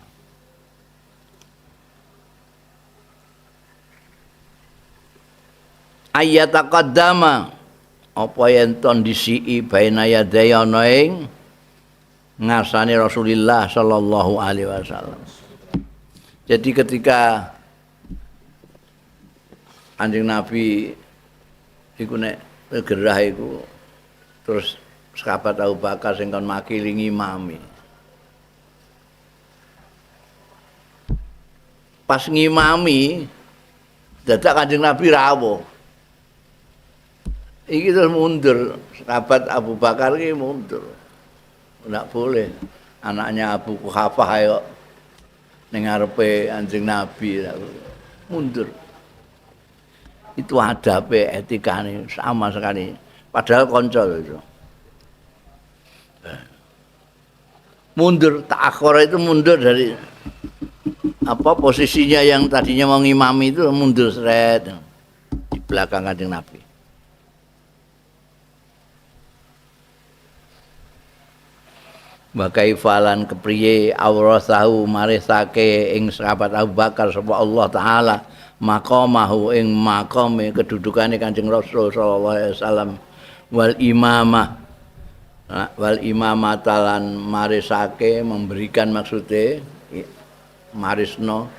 Ayataqaddama apa yen ton disiki baina yadaya ana ing ngarsane Rasulullah sallallahu alaihi wasallam. Jadi ketika Kanjeng Nabi iku nek gerah iku terus sahabat Abu Bakar sing kon makili ngimami. Pas ngimami dadak Kanjeng Nabi rawuh. Iki terus mundur, sahabat Abu Bakar iki mundur. Ndak boleh anaknya Abu Quhafah ayo ning ngarepe Kanjeng Nabi mundur. Itu adabe etikane sama sekali. Padahal kanca itu. Mundur, ta'akhir itu mundur dari apa posisinya yang tadinya mau ngimami itu mundur seret di belakang Kanjeng Nabi. Wa kaifalan kepriye awrasahu marisake ing sahabat Abu Bakar sapa Allah taala maqamahu ing maqame kedudukane Kanjeng Rasul sallallahu alaihi wasallam wal imamah wal imamatalan marisake memberikan maksude marisno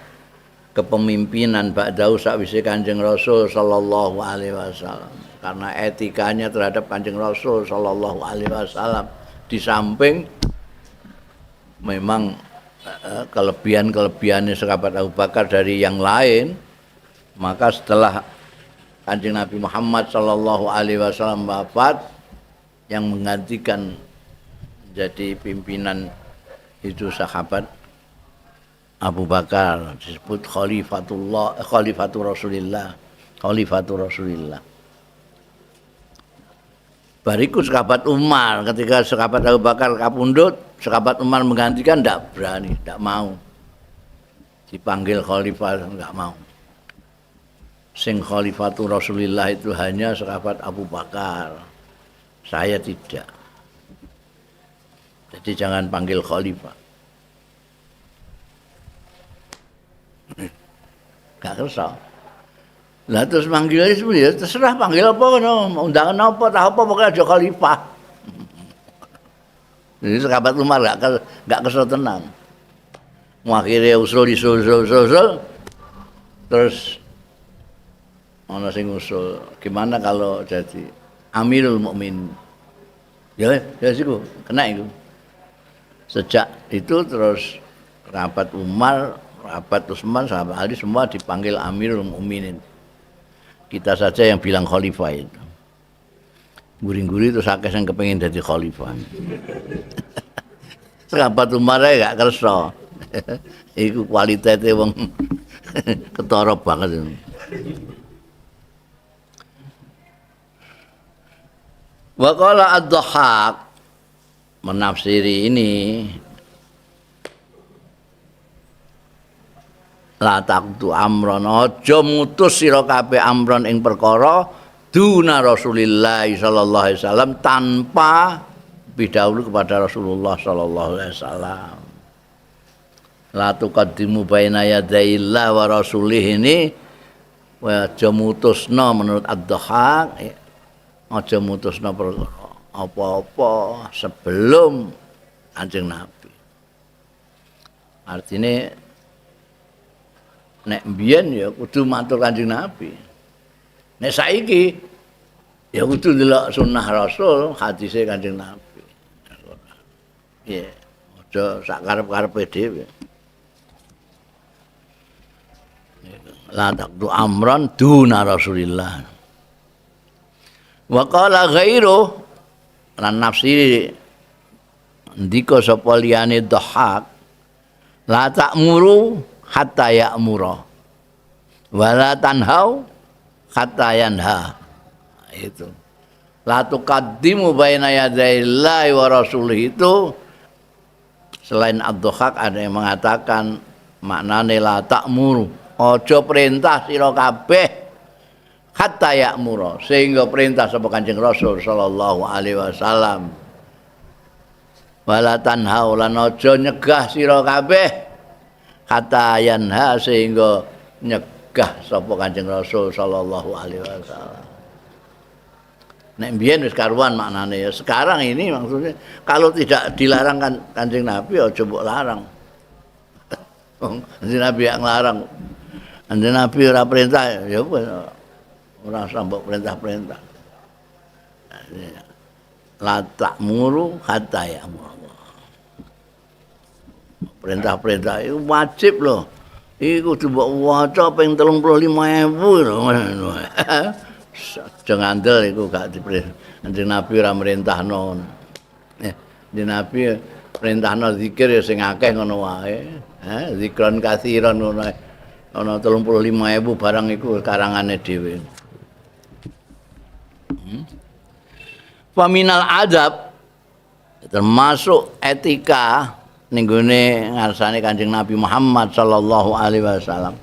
kepemimpinan ba'dahu sakwise Kanjeng Rasul sallallahu alaihi wasallam karena etikanya terhadap Kanjeng Rasul sallallahu alaihi wasallam di samping memang kelebihan-kelebihannya sahabat Abu Bakar dari yang lain, maka setelah Kanjeng Nabi Muhammad sallallahu alaihi wasallam wafat, yang menggantikan jadi pimpinan itu sahabat Abu Bakar, disebut khalifatullah, khalifatur Rasulillah, khalifatur Rasulillah. Bariku sahabat Umar, ketika sahabat Abu Bakar kapundhut, sahabat Umar menggantikan ndak berani, ndak mau. Dipanggil khalifah nggak mau. Sing khalifatur Rasulillah itu hanya sahabat Abu Bakar. Saya tidak. Jadi jangan panggil khalifah. Gak kersa. Lah terus manggilnya ya terserah panggil apa ngono, undangan apa tak apa pokoknya aja khalifah. Jadi sahabat Umar gak kesel tenang. Akhirnya usul usul terus ana sing usul, gimana kalau jadi Amirul Mukminin? Ya ya siku, kena iku. Sejak itu terus sahabat Umar, sahabat Utsman, sahabat Ali semua dipanggil Amirul Mukminin. Kita saja yang bilang khalifah itu. Guri-guri terus akeh sing kepengin dadi khalifah. Sahabat Umar ae gak kersa. Iku kualitate wong ketara banget. Wa qala ad-Dhahhak menafsiri ini la taqtu amron, aja mutus sira kabeh amron ing perkara duna Rasulillah sallallahu alaihi wasallam tanpa bidahulu kepada Rasulullah sallallahu alaihi wasallam. La tuqaddimu baina yadayillah wa rasulih ini aja mutusna menurut Ad-Dhahhak, aja mutusna perkara apa-apa sebelum Kanjeng Nabi. Artinya nek mbiyen ya kudu matur Kanjeng Nabi. Nek saiki ya kudu ndelok sunah Rasul, hadise Kanjeng Nabi. Ya, aja sak karep-karepe dhewe. La taqdu amran duna Rasulillah. Wa qala ghairu lan nafsi ndika sapa liyane Dhahhak la ta'muru hatta ya'mura wala tanhau hatta yanha. Itu la tuqaddimu baina yadayillahi wa rasulih itu selain Ad-Dhahhak ada yang mengatakan maknane la ta'muru, aja perintah sira kabeh Hatta ya'mura sehingga perintah sapa Kanjeng Rasul sallallahu alaihi wasallam. Wala tanhau lan aja nyegah sira kabeh hatta yanha sehingga nyegah sapa Kanjeng Rasul sallallahu alaihi wasallam. Nek mbiyen wis karuan maknane ya. Sekarang ini maksudnya kalau tidak dilarang kan Kanjeng Nabi aja mbok larang. Kanjeng Nabi yang nglarang. Kanjeng Nabi ora perintah ya ora usah mbok perintah-perintah. La ta'muru hatta ya'muru. Perintah-perintah itu wajib loh. Iku kudu mbok waca ping 35.000 lho. Aja ngandel iku gak diperintah. Kanjeng Nabi ora merintahno. Kanjeng Nabi perintahno zikir ya sing akeh ngono wae. Zikron katsiran ngono wae. Ana 35.000 barang iku karangane dhewe. Faminal adab termasuk etika ning gone ngarsane Kanjeng Nabi Muhammad sallallahu alaihi wasallam.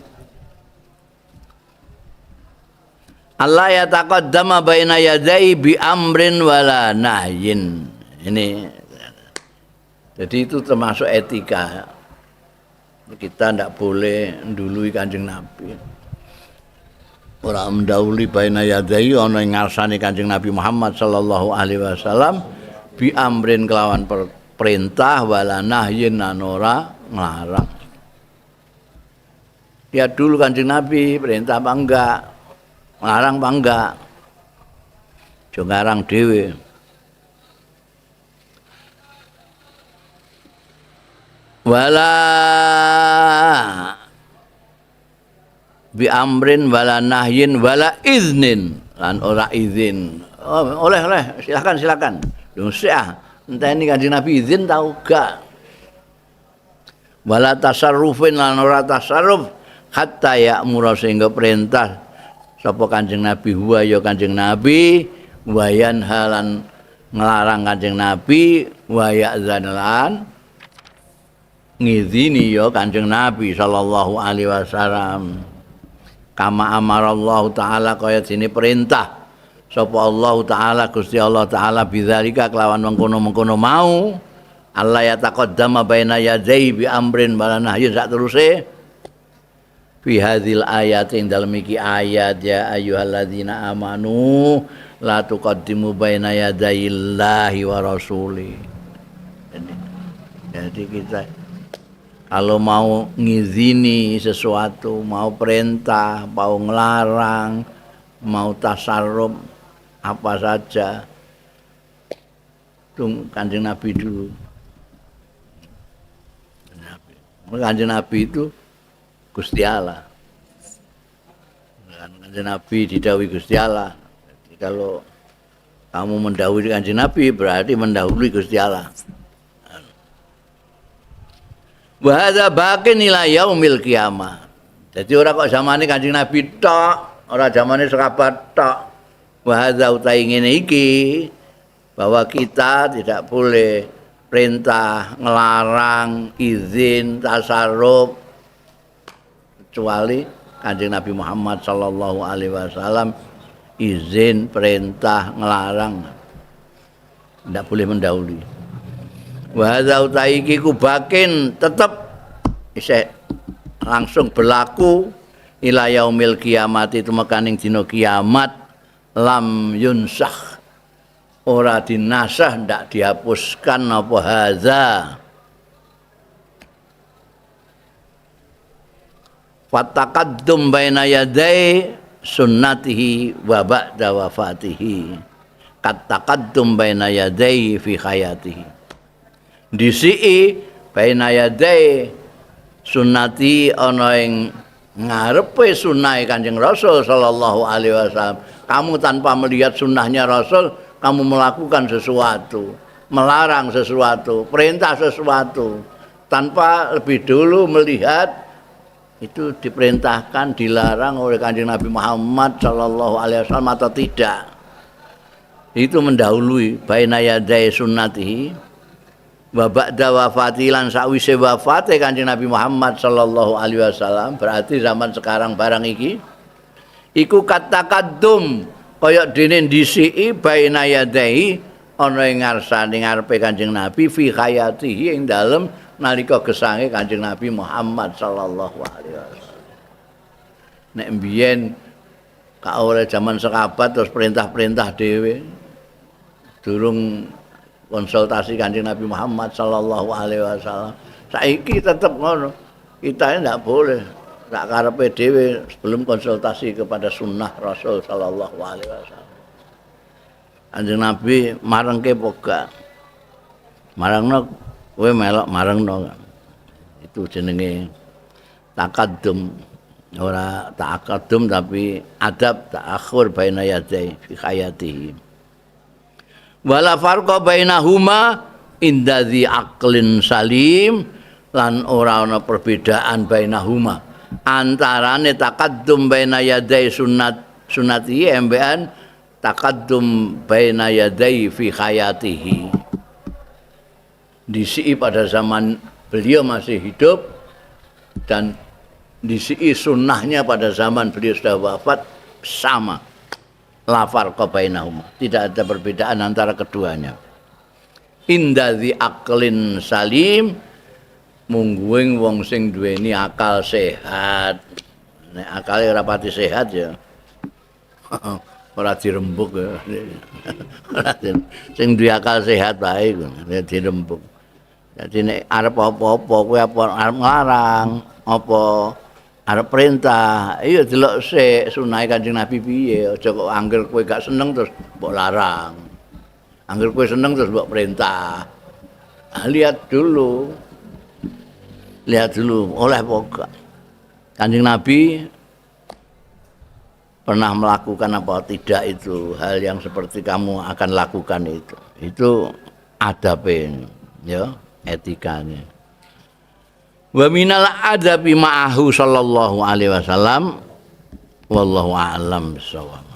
Allah yataqaddama baina yadayhi bi amrin wala nahyin. Ini jadi itu termasuk etika. Kita ndak boleh ndului Kanjeng Nabi. Ora mendahului baina yadayhi ana ing ngarsane Kanjeng Nabi Muhammad sallallahu alaihi wasallam bi amrin kelawan perintah wala nahyin lan ora nglarang. Ya dulu Kanjeng Nabi perintah apa enggak? Ngarang apa enggak? Aja ngarang dhewe. Wala bi amrin wala nahyin wala iznin lan ora izin. Oh, oleh oleh silakan silakan. Lho sik ah, enteni Kanjeng Nabi izin tau gak? Wala tasarrufin lan ora tasarruf hatta ya'mura sehingga perintah sapa Kanjeng Nabi huwa ya Kanjeng Nabi wa yanhalan nglarang Kanjeng Nabi wa ya'zan lan ngizini ya Kanjeng Nabi sallallahu alaihi wasallam. Kama amarallahu taala kaya dene perintah sapa Allah taala Gusti Allah taala bidzalika kelawan mengkono-mengkono mau Allah ya taqaddama baina yadayhi bi amrin wala nahyin sak teruse. Fi hadhil ayat ing dalem iki ayat ya ayyuhalladzina amanu la tuqaddimu baina yadayillahi wa rasuli. Jadi kita kalau mau ngizini sesuatu, mau perintah, mau ngelarang, mau tasarruf apa saja, tung Kanjeng Nabi dulu. Kanjeng Nabi itu Gusti Allah. Kanjeng Nabi didhawuhi Gusti Allah. Jadi kalau kamu mendahului Kanjeng Nabi berarti mendahului Gusti Allah. Wa hadza baqin ila yaumil qiyamah. Jadi ora kok zamane Kanjeng Nabi tok, ora zamane sahabat tok. Wa hadza utai ngene iki bahwa kita tidak boleh perintah, ngelarang, izin, tasarruf kecuali Kanjeng Nabi Muhammad sallallahu alaihi wasallam izin, perintah, ngelarang, tidak boleh mendahului. Wa hadza utai iki kubakin tetep isih langsung berlaku ila yaumil kiamat itu mekaning dina kiamat lam yunsakh ora dinasah ndak dihapuskan apa hadza. Fataqaddum baina yaday sunnatihi wa ba'da wafatihi kataqaddum baina yaday fi hayatihi. Disiki baina yaday sunnati ana ing ngarepe sunnahe Kanjeng Rasul sallallahu alaihi wasallam. Kamu tanpa melihat sunnahnya Rasul, kamu melakukan sesuatu, melarang sesuatu, perintah sesuatu tanpa lebih dulu melihat itu diperintahkan, dilarang oleh Kanjeng Nabi Muhammad sallallahu alaihi wasallam atau tidak. Itu mendahului baina yaday sunnatihi wa ba'da wafati lan sakwise wafate Kanjeng Nabi Muhammad sallallahu alaihi wasallam, berarti zaman sekarang barang iki Iku kataqaddum kaya dene ndhisiki baina yadai ana ing ngarsane ngarepe Kanjeng Nabi fi hayatihi ing dalem nalika gesange Kanjeng Nabi Muhammad sallallahu alaihi wasallam. Nek mbiyen gak oleh jaman sahabat terus perintah-perintah dhewe. Durung konsultasi Kanjeng Nabi Muhammad sallallahu alaihi wasallam. Saiki tetep ngono. Kita ini ndak boleh sak karepe dhewe sebelum konsultasi kepada sunnah Rasul sallallahu alaihi wasallam. Kanjeng Nabi marengke apa gak? Marengno kowe melok marengno. Itu jenenge takaddum. Ora takaddum tapi adab ta'akhur baina yadai fi hayatihi. Wala farqa bainahuma inda dzi aqlin salim lan ora ana perbedaan bainahuma antarane takaddum baina yadai sunat sunati embean takaddum baina yadai fi hayatihi. Disi pada zaman beliau masih hidup dan disi sunnahnya pada zaman beliau sudah wafat sama. La farqa bainahuma, tidak ada perbedaan antara keduanya. Inda dzi aqlin salim, mungguing wong sing duweni akal sehat. Nek akale ora pati sehat ya ora dirembuk ya. Sing duwe akal sehat wae nek dirembuk. Dadi nek arep apa-apa kowe apa arep nglarang, apa arep perintah, iya delok sik sunahe Kanjeng Nabi piye, aja kok angger kowe gak seneng terus mbok larang. Angger kowe seneng terus mbok perintah. Nah, lihat dulu. Lihat dulu oleh apa gak. Kanjeng Nabi pernah melakukan apa tidak itu hal yang seperti kamu akan lakukan itu. Itu adabe ya, etikanya. Wa minal adabi ma'ahu sallallahu alaihi wasallam wallahu a'lam bissawab.